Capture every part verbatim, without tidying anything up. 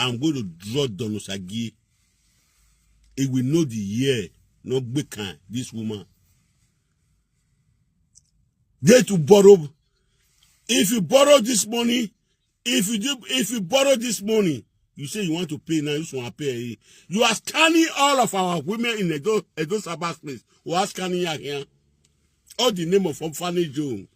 I'm going to draw Don Osagie. He will know the year. No gbé kan, this woman. They to borrow. If you borrow this money, if you do, if you borrow this money, you say you want to pay now, you want to pay. You are scanning all of our women in Edo, Edo Sabbath place. We are scanning you here. All the name of orphanage home.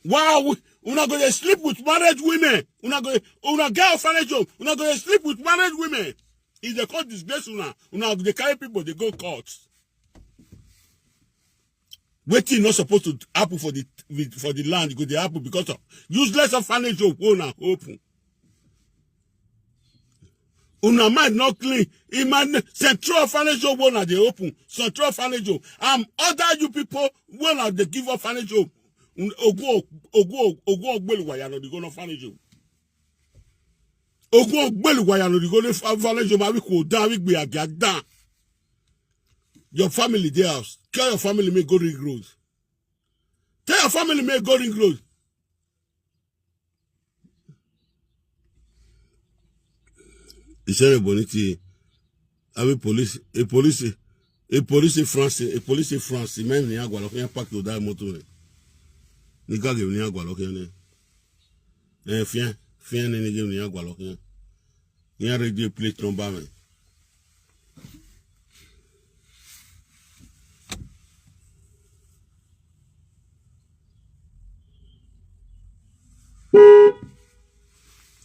Wow, una go dey sleep with married women. Una go, una get orphanage home. Una go dey sleep with married women. If they come disgrace una, una dey carry people dey go court. Wetin not supposed to happen for the, for the land go dey happen because of useless orphanage home wey una open. Una mind not clean. Imagine central orphanage home wey una dey open. Central orphanage home. I'm other you people wey una dey give orphanage home. Ogun, ogun, ogun ogbelu waya no dey go no orphanage home. Ogun ogbelu waya no dey go no orphanage home. Abi ko dan, abi gbe aga dan. Your family dey house. Tell your family make go ring road. Tell your family make go ring road. Ìṣẹ̀lẹ̀ bọ̀ ní ti, àbí police, a police, a police France, a police France, même ni agwa lo kan park to da moto rẹ̀. Ni ga ge ni agwa lo kan ni. Eh, fien, fien ni ni ge ni agwa lo kan. Ni radio plate number mi.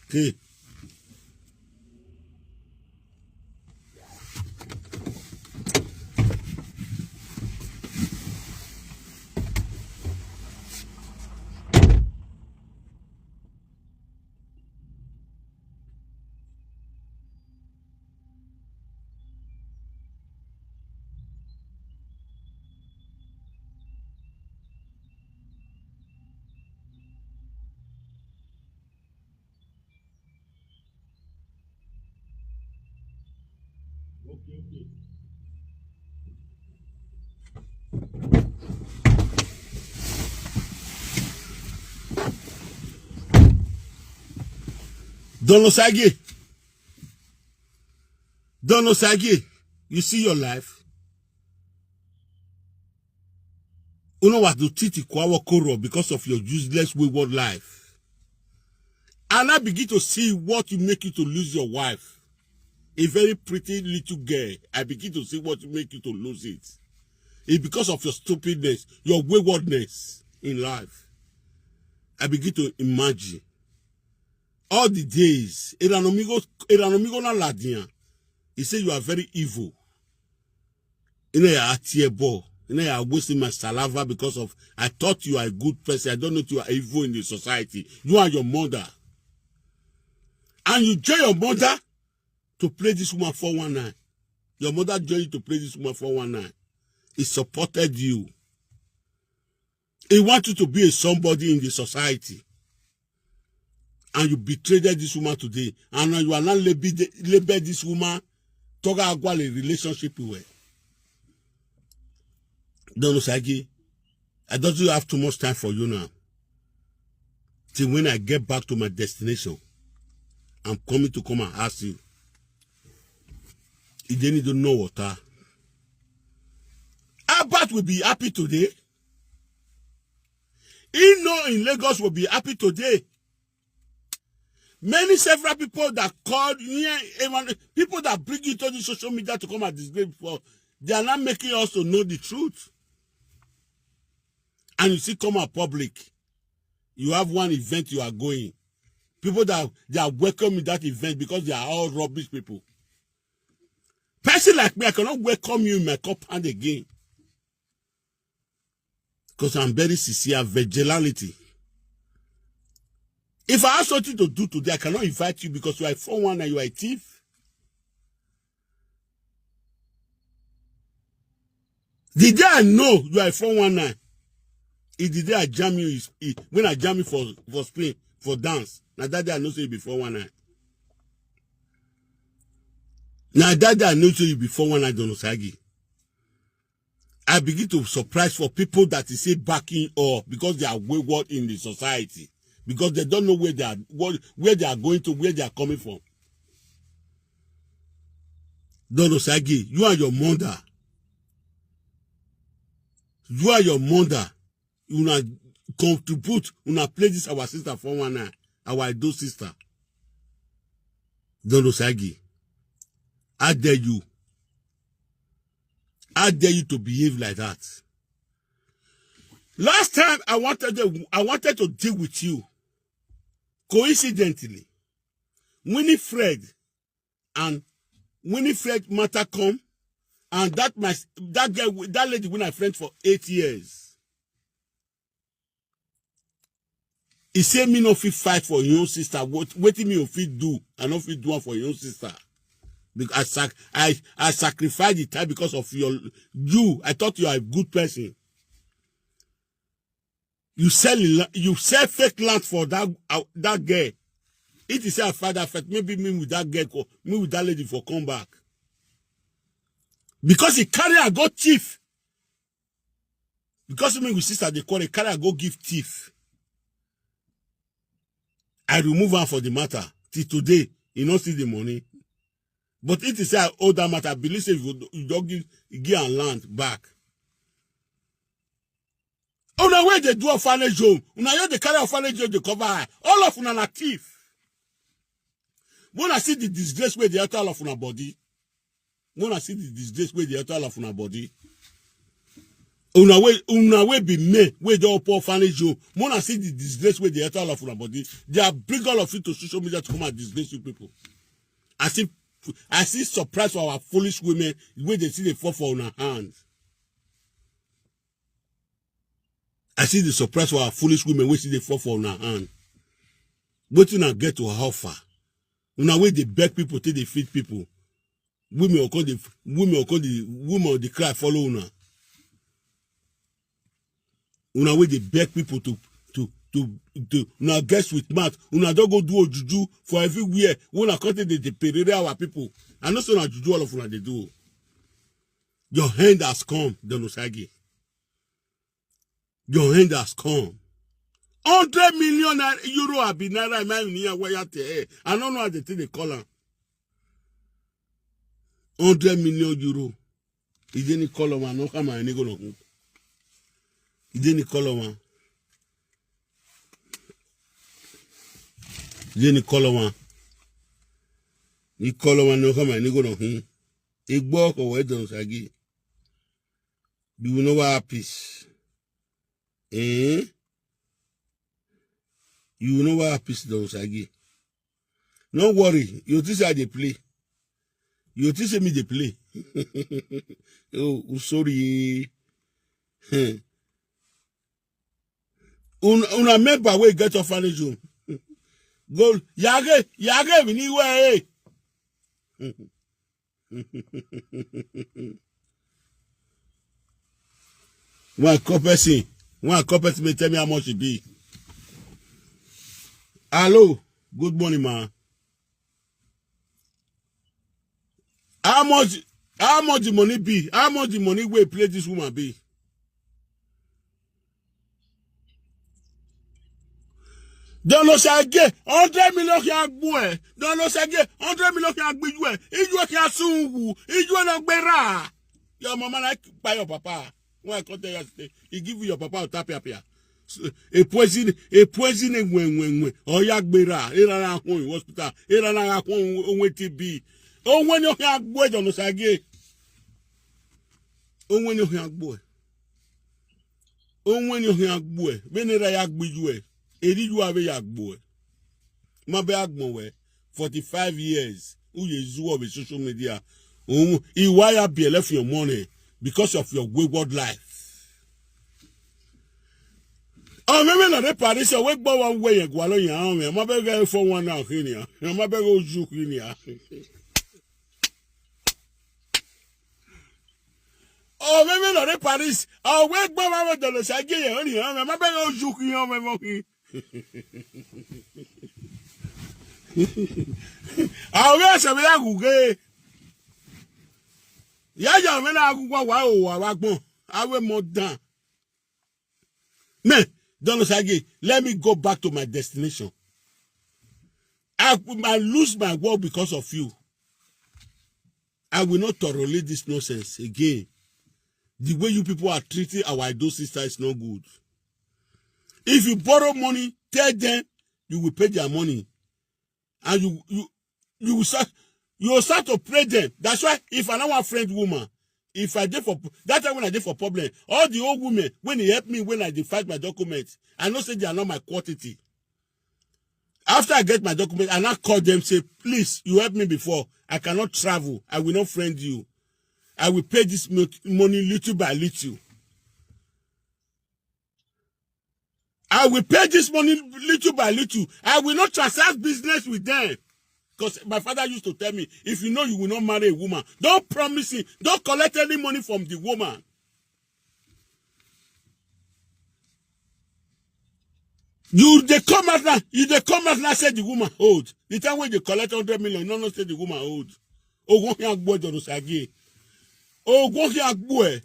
Okay. Don Osagie. Don Osagie, you see your life? You know what, you treat Ikwawo Koro because of your useless wayward life. And I begin to see what you make you to lose your wife. A very pretty little girl. I begin to see what you make you to lose it. It's because of your stupidness, your waywardness in life. I begin to imagine all the days. Iranomigo, Iranomigo na ladian. He said you are very evil. You know, you are tearful. You know, you are wasting my saliva because of, I thought you are a good person. I don't know if you are evil in the society. You and your mother. And you join your mother to play this woman four one nine. Your mother joined you to play this woman four one nine. He supported you. He wants you to be a somebody in the society. And you betrayed this woman today. And now you are not label, label this woman. Toga Agwale relationship with. Don Osagie, I don't have too much time for you now. Till when I get back to my destination, I'm coming to come and ask you. Ideni don't know water. Albert will be happy today. He know in Lagos will be happy today. Many several people that called here, even people that bring you to the social media to come and disgrace before, they are not making us to know the truth. And you see, come out public. You have one event you are going. People that they are welcoming that event because they are all rubbish people. Person like me, I cannot welcome you in my compound again. Because I'm very sincere, vigilante. If I have something to do today, I cannot invite you because you are a four one nine and you are a thief. The day I know you are a four one nine is the day I jam you is, is when I jam you for, for spin, for dance. Now that day I know say you be four one nine. Now that day I know say you be four one nine Don Osagie. I begin to surprise for people that is say backing up because they are wayward in the society, because they don't know where they are, what, where they are going to, where they are coming from. Don Osagi, you and your mother, you and your mother, una contribute, una play this our sister four one nine, our Edo sister. Don Osagi, how dare you? How dare you to behave like that? Last time I wanted to, I wanted to deal with you. Coincidentally, Winifred and Winifred matter come, and that my that girl, that lady wey I friend for eight years. He say me no fit fight for your own sister. What wetin me you fit do? I no fit do am for your own sister. Because I sac I I sacrifice the time because of your you. I thought you are a good person. You sell a la- you sell fake land for that uh, that girl. It is a father first. Maybe me with that girl, co- me with that lady for come back. Because he carry her go thief. Because me with sister they call it carry her go give thief. I remove her for the matter. Till today, he no see the money. But it is say I owe that matter. I believe say you, you don't give give her land back. Una wey dey do orphanage home, una wey dey carry orphanage home dey cover eye. All of una na thief. When I see the disgrace wey dey enter all of una body, when I see the disgrace wey dey enter all of una body, una wey una wey be men wey dey open orphanage home, when I see the disgrace wey dey enter all of una body, they are bring all of you to social media to come and disgrace you people. I see I see surprise for our foolish women wey dey see dey fall for una hand. I see the surprise for our foolish women wey see dey fall for una hand. Wetin una get to offer? Una wey dey beg people till they feed people. Women will come dey women will come dey women will dey cry follow una. Una wey dey beg people to to to to una get sweet mouth. Una don go do ojuju for everywhere. Una come take dey dey perere our people. I know say na juju all of una dey do. Your hand has come, Don Osagi. Your hand has come. Hundred million naira, euro abi naira, my niya waya te. I don't know how they take they call am. Hundred million euro. He didn't call him, no come and go no. He didn't call him. He didn't call him. He call him, no come and go no. He go for where Don Osagi. You will never have peace. Eh? You will never have peace, Don Osagi. No worry. You think I dey play. You think say me dey play. Oh, oh, sorry. Hmm. Un, una member wey get orphanage home. Go, yage, yage mi ni we. One call person, one call person may tell me how much it be. Hello, good morning, ma. How much how much the money be? How much the money wey play this woman be? Don Osage, hundred million kí a gbó ẹ̀. Don Osage, hundred million kí a gbé ju ẹ̀. Ijó kí a sún wù. Ijó náà gbéra. Your mama like buy your papa. When I come tell you, I say, he give you your papa or tap apia. A poison, a poison, when, when, when. Oh, ya gbéra. Ira na home hospital. Ira na home, when T B. Oh, when you have boy, Don Osage. Oh, when you have boy. Onwe ni ohin agbo e, bene ra ya gbe ju e, eri ju ave ya gbo e. Ma be agbon we, forty-five years, u ye zu of social media. Ohun iwa ya be left your money because of your wayward life. Oh, me me na de Paris, we gbo wa we yen gwa lo yan, me ma be ge fo wan na kini a, me ma be go ju kini a. Ọ̀rẹ́ mi lọ rí Paris. Ọ̀wé gbọ́ máa wọ dọ̀lọ̀ ṣáájú yẹn ó nìyẹn ọmọ ẹ má bẹ́ẹ̀ yóò ju kí ọmọ ẹ mọ́ kí. Ọ̀rẹ́ ẹ̀sẹ̀ mi yà gùgé. Yáyà mi náà gùgọ́ wà ó wà wá gbọ́n. Awé mọ̀ dàn. Man, Don Osage, let me go back to my destination. I, I lose my work because of you. I will not tolerate this nonsense again. The way you people are treating our Edo sister is not good. If you borrow money, tell them you will pay their money. And you you you will start you will start to pray them. That's why if I don't want friend woman, if I did for that time when I did for problem, all the old women when they help me when I did fight my documents, I know say they are not my quantity. After I get my document, I now call them, say, please, you help me before. I cannot travel. I will not friend you. I will pay this mo- money little by little. I will pay this money little by little. I will not transact business with them. Because my father used to tell me, if you know you will not marry a woman, don't promise him, don't collect any money from the woman. You they come out now, you they come out now say the woman old. The time when they collect hundred million, no no say the woman old. Ogun here agbo Donosagi. Ogun here agbo eh.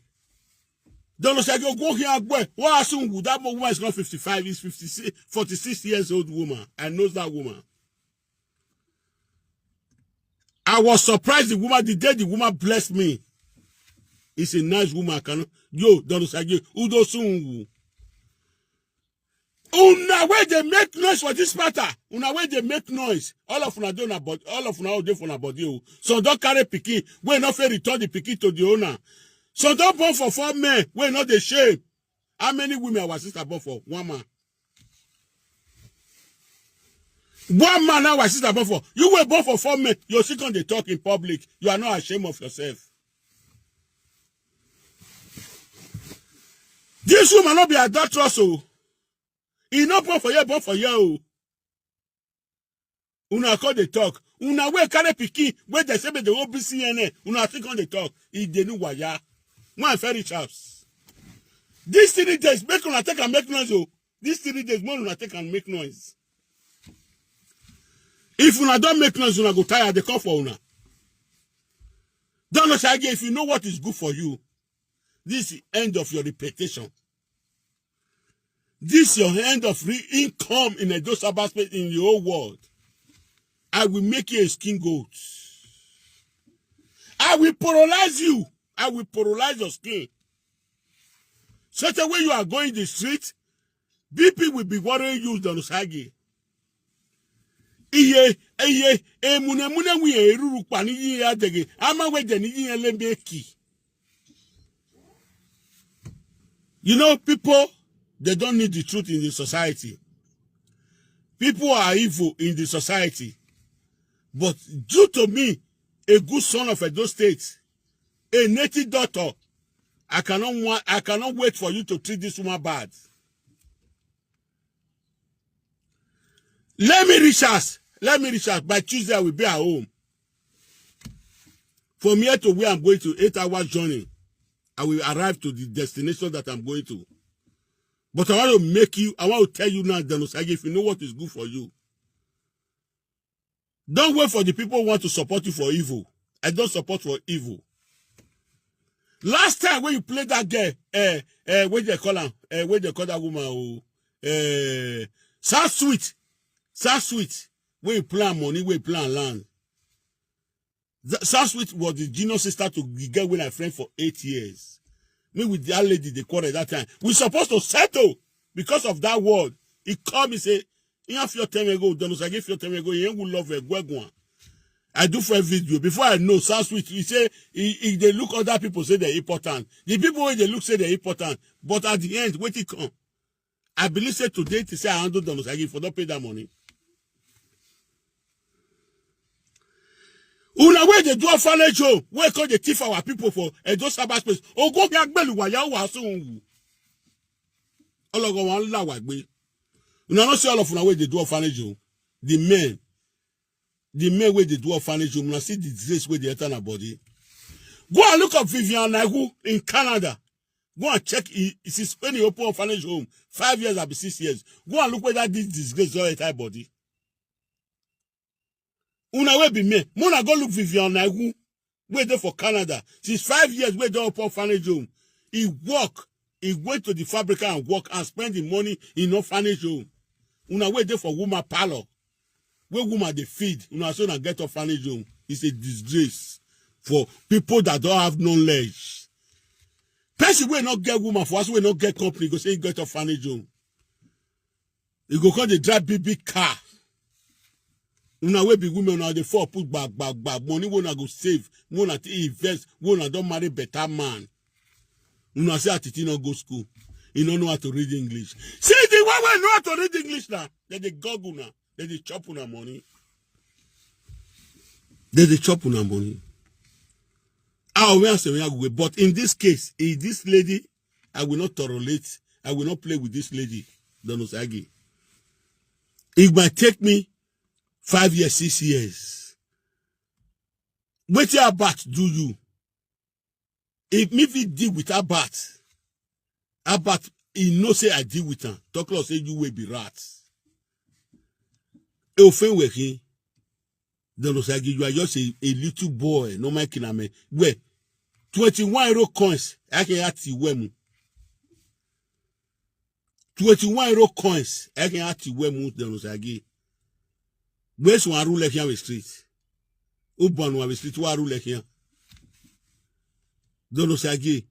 Donosagi ogun here agbo eh. What assume that woman is not fifty-five, is fifty-six, forty-six years old woman. I knows that woman. I was surprised the woman, the day the woman blessed me. It's a nice woman. I cannot. Yo, Donosagi, Udo Sunwu. Una where they make noise for this matter. Una where they make noise. All of una do na body, all of una dey for na body. Oh. So don't carry pikin. We not fair return the pikin to the owner. So don't born for four men. We not the shame. How many women our sister born for? One man. One man now our sister born for. You were born for four men. You still come dey talk in public. You are not ashamed of yourself. This woman not be adulterous. Oh. He not born for you, born for you. Oh. Una come dey talk. Una wey carry pikin wey dey say make dey go B C N N. Una still come dey talk. E dey new waya. One very reach house. These three days, make una take and make noise. Oh. These three days, make una take and make noise. If una don't make noise, una go tire. They come for una. Don't know, Shaggy, if you know what is good for you, this is the end of your reputation. This your end of re- income in a Sabbath space in the whole world. I will make you a skin goat. I will paralyze you. I will paralyze your skin. Such a way you are going the street, B P will be worrying you, Donosagi. Iye, iye, emunemune wiye eruru kwa ni yiye adege, ama weje ni yiye lembeki. You know, people, they don't need the truth in the society. People are evil in the society. But due to me, a good son of Edo State, a native daughter, I cannot want, I cannot wait for you to treat this woman bad. Let me reach us. Let me reach us. By Tuesday, I will be at home. From here to where I'm going to, eight hours journey. I will arrive to the destination that I'm going to. But I want to make you, I want to tell you now, Donosagi, if you know what is good for you, don't wait for the people who want to support you for evil. I don't support for evil. Last time when you play that girl, eh, eh, what they call her? Eh, what they call that woman? Oh, eh, South Sweet. South Sweet. When you plan money, when you plan land. Th- South Sweet was the junior sister to the girl when I friend for eight years. Me with that lady, they quarrel that time. We supposed to settle because of that word. He called me, say, "You have your ten ago, Donosagi, your ten ago, you will love a gwegwan." I do for a video. Before I know, South Sweet, he say, he, he, they look other people say they're important. The people when they look say they're important. But at the end, wait it come. I believe say today, to say I handle Donosagi for not pay that money. Una wey dey do orphanage home, wey come dey thief our people for Edo Sabbath space. Ogo ya gbelu wa ya wa so wu. Ologo wan la wa gbe. Una no see all of una wey dey do orphanage home. The men, the men wey dey do orphanage home, una see the disgrace wey dey enter na body. Go and look up Vivian Naihu in Canada. Go and check. He, he since when he open orphanage home, five years, abi six years. Go and look whether this disgrace don enter body. Una wey be men, mona go look Vivian Naihu, wey dey for Canada. Since five years, wey don open orphanage home. He work, he went to the fabrica and work and spend the money in orphanage home. Una wey dey for woman parlor, wey woman dey feed, una so na get orphanage home. It's a disgrace. for people that don't have knowledge. Person wey no get woman for us, wey no get company, go say he get orphanage home. He go come dey drive big, big car. Una wey be women, una dey fall put gba, gba, gba. Money wey una go save, wey una take invest, wey una don marry better man. Una say Atiti no go school. He no know how to read English. See the one wey know how to read English now. Dem dey gog una. Dem dey chop una money. Dem dey chop una money. Ah, we are saying we are good. But in this case, in this lady, I will not tolerate. I will not play with this lady, Don Osagi. It might take me five years, six years. Wetin Albert do you? If me fit deal with Albert, Albert, he know say I deal with am. Talk less say you wey be rat. Ofen wekin. Don Osagi, you are just a, a little boy. No mind kiname. Where? Twenty-one euro coins. I can add to wemu. Twenty-one euro coins. I can add to wemu, Don Osagi. Where's one rule here with street? Ubon one street, one rule here. Don Osagi.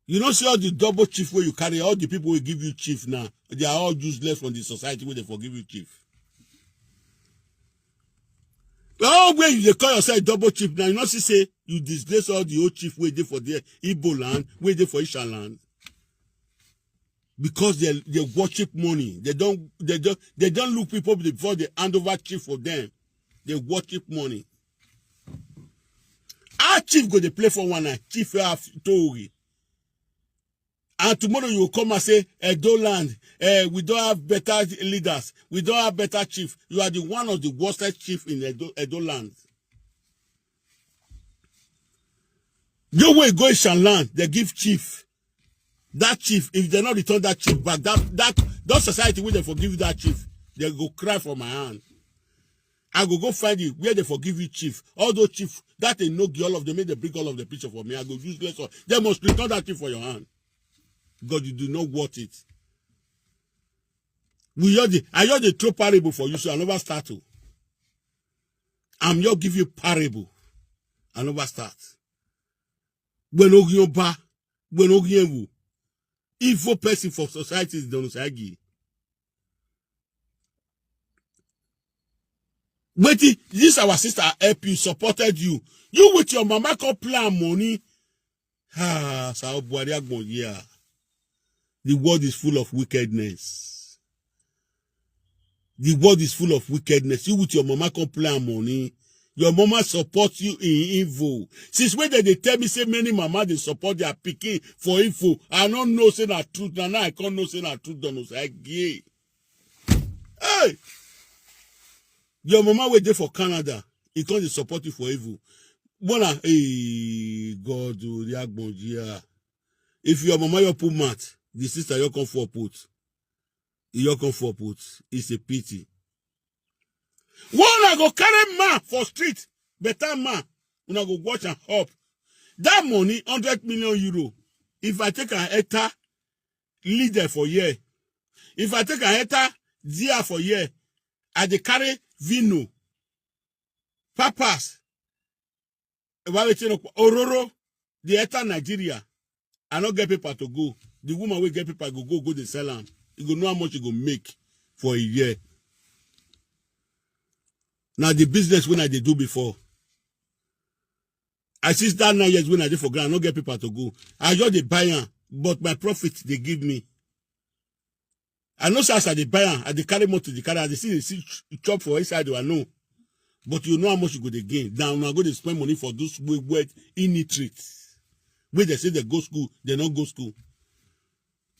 You know, see all the double chief where you carry, all the people will give you chief now. They are all useless from the society where they forgive you chief. All where you dey call yourself double chief now, you know, see say you disgrace all the old chief where they for their Igbo land, where they for Isha land. Because they, they worship money. They don't, they don't, they don't look people before they hand over chief for them. They worship money. Our chief go dey play for one night. Chief have story. And tomorrow you come and say, "Edo land, eh, we don't have better leaders. We don't have better chief." You are the one of the worst chief in Edo, Edo land. You will go Ishan land, they give chief. That chief, if they not return that chief back, that, that, that society will they forgive that chief. They go cry for my hand. I go go find you where they forgive you, chief. All those chief, that they know all of them, make they bring all of the picture for me. I go useless. They must return that chief for your hand. God, you do not want it. We just dey, I just dey throw parable for you, so I never start to. I'm just give you parable. I never start. When Ogioba, when Ogiewu, evil person for society is Don Osagi. Wetin, this our sister help you, supported you. You with your mama come plan money. Ah, Sao Buhari Agbon, yeah. The world is full of wickedness. The world is full of wickedness. You with your mama come plan money. Your mama support you in evil. Since when they, they tell me say many mama they support their pikin for evil, I don't know say na truth. Now, now I can't know say na truth. Don Osagi. Hey! Your mama wey dey for Canada, he come dey support you for evil. Bona, hey, God, oh, the Agbonjia. If your mama your put mat, the sister your come for put. Your come for put. It's a pity. One I go carry man for street, better man. Una go watch and up. That money, hundred million euro. If I take an hectare leader for year, if I take an hectare deer for year, I dey carry vino, papas, ewa wetin no, ororo, dey enter Nigeria. I no get paper to go. The woman wey get paper go, go, go dey sell am. You go know how much you go make for a year. Now the business when I dey do before, I see that nine years when I dey for ground, I no get paper to go. I just dey buy am, but my profit they give me. I know say as I dey buy am, I dey carry motor, dey carry, I dey see, dey see ch-, chop for inside, I know. But you know how much you go dey gain. Now, now go dey spend money for those wey, wey illiterate. Wey they say they go school, they no go school.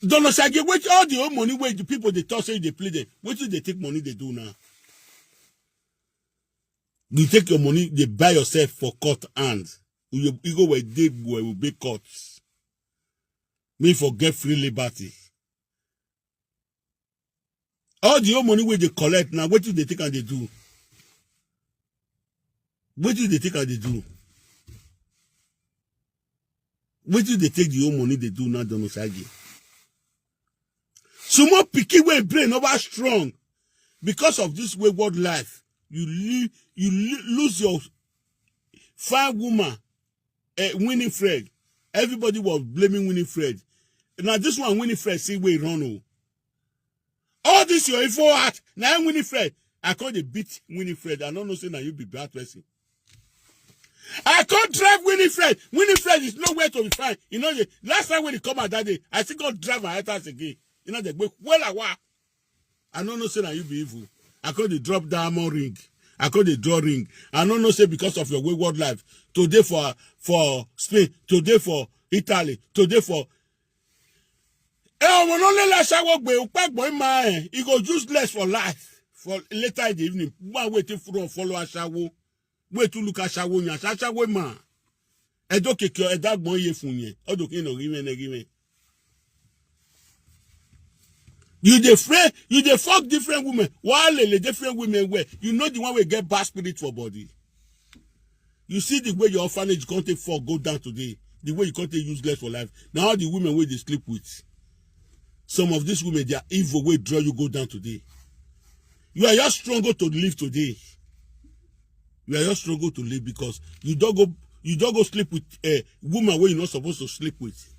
Don Osagi, wait, all the old money wey the people they talk say they play them. What do they take money they do now? You take your money, they buy yourself for cut hand. You, you go where they go will be cut. Me for get free liberty. All the old money wey they collect now, what do they take and they do? What do they take and they do? What do they take the old money they do now, Don Osagi? Some more pikin wey brain over strong because of this wayward life. You li-, you li-, lose your fine woman uh, Winifred. Everybody was blaming Winifred. Now this one, Winifred, see where run. Oh. All this your info at now, Winifred. I can't dey beat Winifred. I don't know say now you be bad person. I can't drive Winifred. Winifred is nowhere to be found. You know, the last time when he come out that day, I still can't drive my house again. You know, they go, well, I wa. I don't know say now you be evil. I can't dey drop diamond ring. I can't dey draw ring. I don't know say because of your wayward life. Today for for Spain, today for Italy, today for. Eh, ọmọ náà lè láṣáwó gbé, ó pẹ́ gbọ́n máa ẹ̀. He go useless for life. For later in the evening, one way to follow follow aṣáwó. Way to look aṣáwó yẹn, aṣáwó mà. Ẹ dókè kí ẹ dágbọ́n yé fún yẹn. Ọdún kí n ò rí mẹ́nẹ́ rí mẹ́. You dey fray, you dey fuck different women. Why lele different women where? You know the one wey get bad spirit for body. You see the way your orphanage can't take fall go down today. The way you can't take useless for life. Now all the women wey dey sleep with. Some of these women, they are evil wey draw you go down today. You are just struggle to live today. You are just struggle to live because you don't go you don't go sleep with a woman where you're not supposed to sleep with.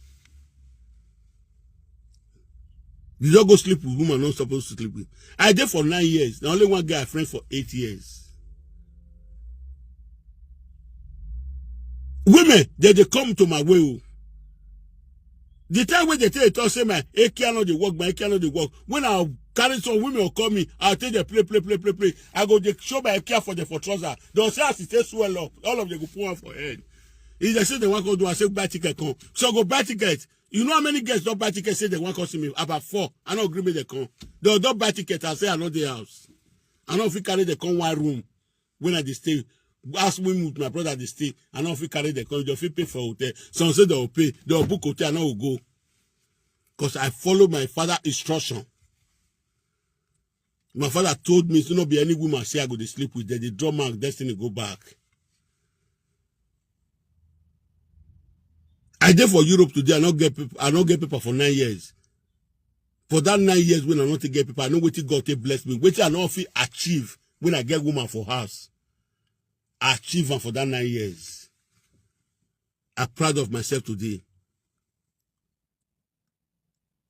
You don't go sleep with woman not supposed to sleep with. I did for nine years. The only one guy I friend for eight years. Women, they, they come to my way. Oh. The time when they tell you, say, my A K R not the work, my A K R not the work. When I carry some women will call me, I'll take the play, play, play, play, play. I go they show my A K R for the for trouser. They'll say, as it swell up, all of them go put one for head. If they say they want to do, I say, buy ticket, come. So go buy ticket. You know how many girls don't buy ticket, say they want to see me? About four. I don't agree with the come. They'll don't buy ticket, I say, I know the house. I don't feel carry the come one room. When I dey stay, ask me with my brother dey stay. I no fit carry the come. They fit pay for hotel. Some say they will pay. They will book hotel. I no go. Because I follow my father instruction. My father told me, so not be any woman say I go to sleep with them. They draw mark, destiny go back. I did for Europe today. I not get paper. I not get paper for nine years. For that nine years when I not get paper, I know what God take bless me. What I not fit achieve when I get woman for house. I achieve am for that nine years. I'm proud of myself today.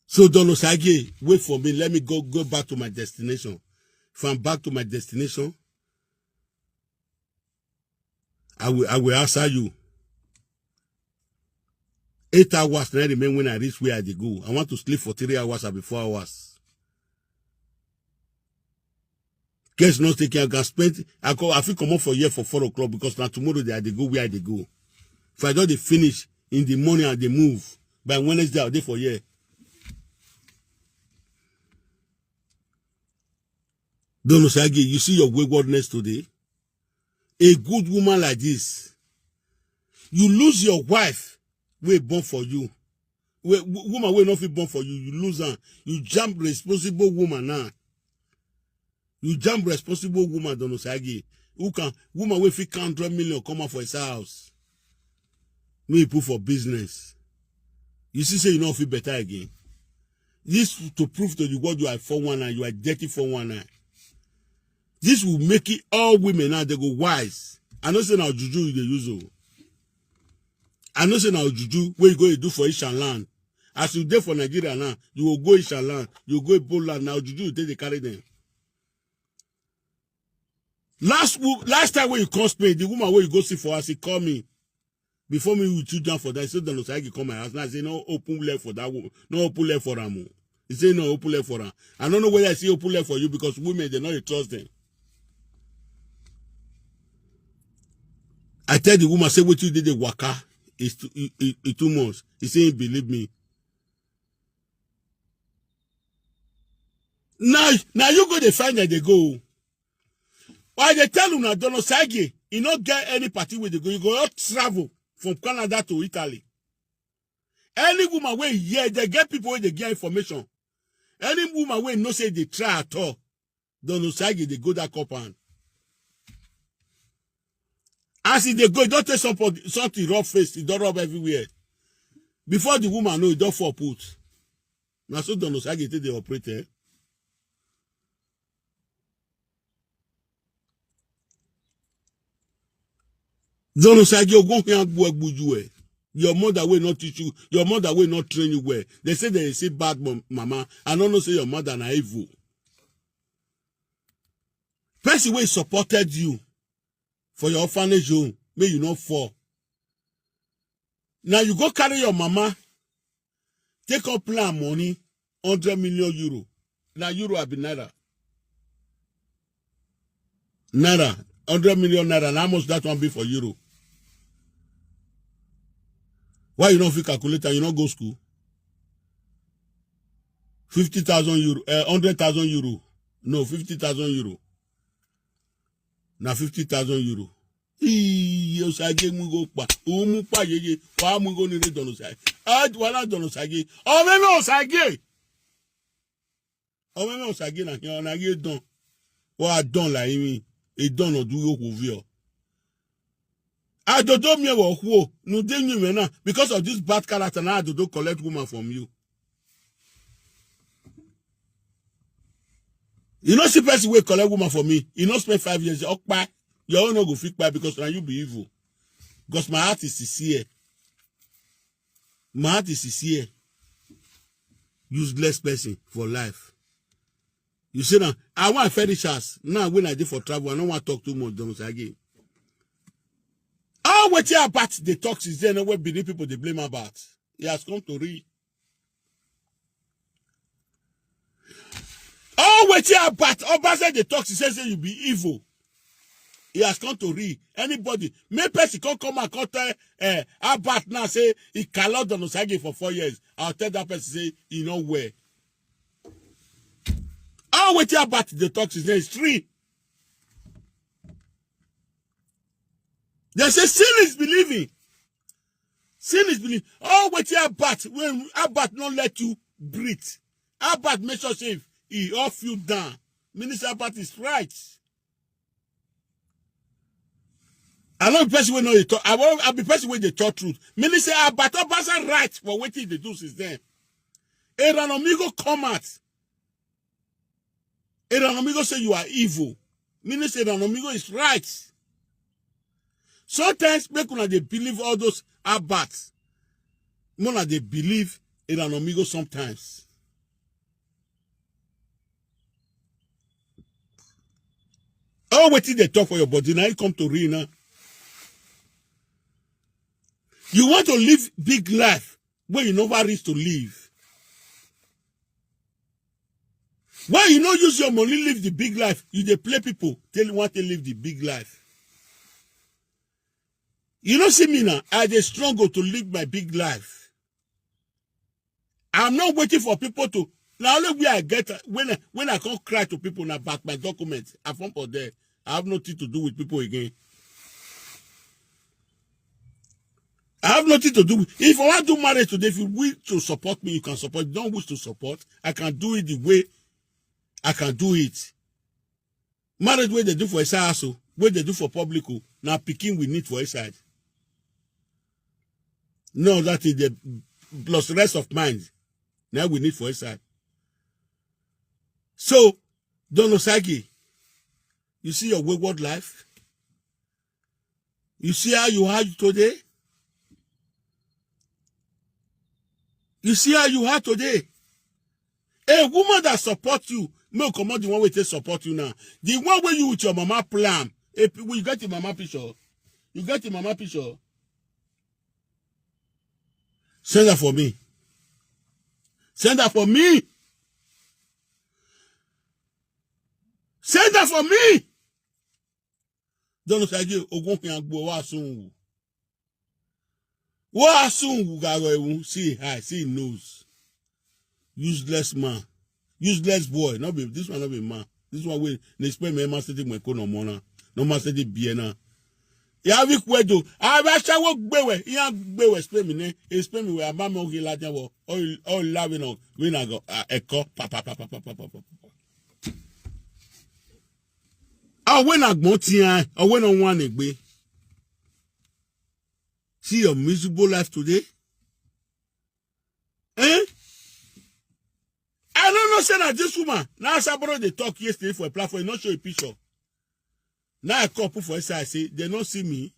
So Don Osage, wait for me. Let me go go back to my destination. If I'm back to my destination, I will I will answer you. Eight hours now remain when I reach where I dey go. I want to sleep for three hours and be four hours. Guess not taking I can spend I go I fit come up for here for four o'clock because now tomorrow they I dey go where I dey go. If I don't dey finish in the morning and they move by Wednesday I'll dey for here. Don Osage, you see your waywardness today. A good woman like this, you lose your wife wey born for you. Wey woman wey no fit born for you, you lose am. You jam responsible woman now. You jam responsible woman, Don Osage. Who can woman wey fit count hundred million come out for his house? Wey put for business. You see, say you no fit better again. This to prove to the world you are four one nine, you are dirty four one nine. This will make it all women now they go wise. I know say now juju you dey use o. I know say now juju where you go you do for Ishan land. As you dey for Nigeria now, you will go Ishan land, you go Igbo land. Now juju you take dey carry them. Last wo- last time when you come Spain, the woman where you go see for us, he call me. Before me with you down for that, he said, Don Osage come my house. Now I say no open left for that woman, no open left for am. O. He say no open left for am. I don't know whether I see open left for you because women they no dey trust them. I tell the woman, say what you did the waka is too it, it, it too much. He say he believe me. Now now you go dey find that they go. Why they tell una Don Osage, you no get any party where they go. You go all travel from Canada to Italy. Any woman wey hear, they get people wey dey get information. Any woman wey no say they try at all, Don Osage dey go that compound. As e dey go, e don take somebody something rub face, e don rub everywhere. Before the woman know, e don fall put. Na so Don Osage take dey operate. Eh? Donosagi, ogun hin agbo egbuju e. Your mother will not teach you. Your mother will not train you well. They say they say bad mom, mama. I don't know say your mother na evil. Person wey supported you for your orphanage home, may you not fall. Now you go carry your mama, take up plan money, hundred million euro. Now euro have been naira. Naira, hundred million naira. Now how much that one be for euro? Why you not fit calculate and you not go school? Fifty thousand euro, uh, hundred thousand euro. No, fifty thousand euro. Na fifty thousand euro. Ii, Osage mugo pa, umupa yeye, wa mugo ni re Donosagi. Ad wala Donosagi. Omeme Osage. Omeme Osage na hiyo na ye don. Wa don la imi. E don no du yo ko vi o. Adodo mi wo huo. Nu de nyu me na. Because of this bad character na Adodo collect woman from you. You know, see person wey collect woman for me. You know, spend five years. Okpa, your own no go fit kpai because now you be evil. Because my heart is sincere. My heart is sincere. Useless person for life. You see now, I want finish us. Now when I did for travel, I don't want to talk too much, Donosagi. All what you about the talks is there, no where Benin people they blame about. He has come to read. All wetin about Obasa dey talk, she say say you be evil. He has come to read. Anybody, make person come come and come tell uh, Albert now say he cannot Donosagi for four years. I'll tell that person say he no well. All wetin about the talk, she say it's three. They say sin is believing. Sin is believing. All wetin about when about not let you breathe. Albert make sure say he off you down. Minister Albert is right. I know the person wey no dey talk. I want I be person wey dey talk truth. Minister Albert Obasa right for wetin he dey do since then. Aaron Omigo come out. Aaron Omigo say you are evil. Minister Aaron Omigo is right. Sometimes make una dey believe all those Albert. Una dey believe Aaron Omigo sometimes. Oh, wetin dey talk for your body now? You come to real now. You want to live big life when you never reach to live. When you no use your money live the big life, you dey play people till you want to live the big life. You know, see me now, I dey struggle to live my big life. I'm not waiting for people to. Now only way I get when I, when I come cry to people now about my documents, I form for there. I have nothing to do with people again. I have nothing to do with. If I want to marry today, if you wish to support me, you can support. If you don't wish to support, I can do it the way I can do it. Marriage wey dey do for inside house o, wey dey do for public o, na pikin we need for inside. No, that is the plus rest of mind. Now we need for inside. So, Donosagi, you see your wayward life? You see how you are today? You see how you are today? A woman that support you, no come out the one way to support you now. The one way you with your mama plan. A, you get the mama picture. You get the mama picture. Send that for me. Send that for me. Send that for me. Don't say you ogun fi agbo wa sun. Wa sun wu ga go ewu. See high, see nose. Useless man. Useless boy. Not be this one, not be man. This one will explain me master thing when no more. No master the beer now. Ya vi kwedo. Aba shawo gbewe. Ya gbewe explain me ne. Explain me where mama ogi la jawo. O o la we no. We na go. Eko pa pa pa pa pa pa pa. Awe na gbon ti an, awe na wan egbe. See your miserable life today. Eh? I don't know say na this woman. Now Sabro dey talk yesterday for a platform, not show a picture. Now I call put for inside, say they don't see me.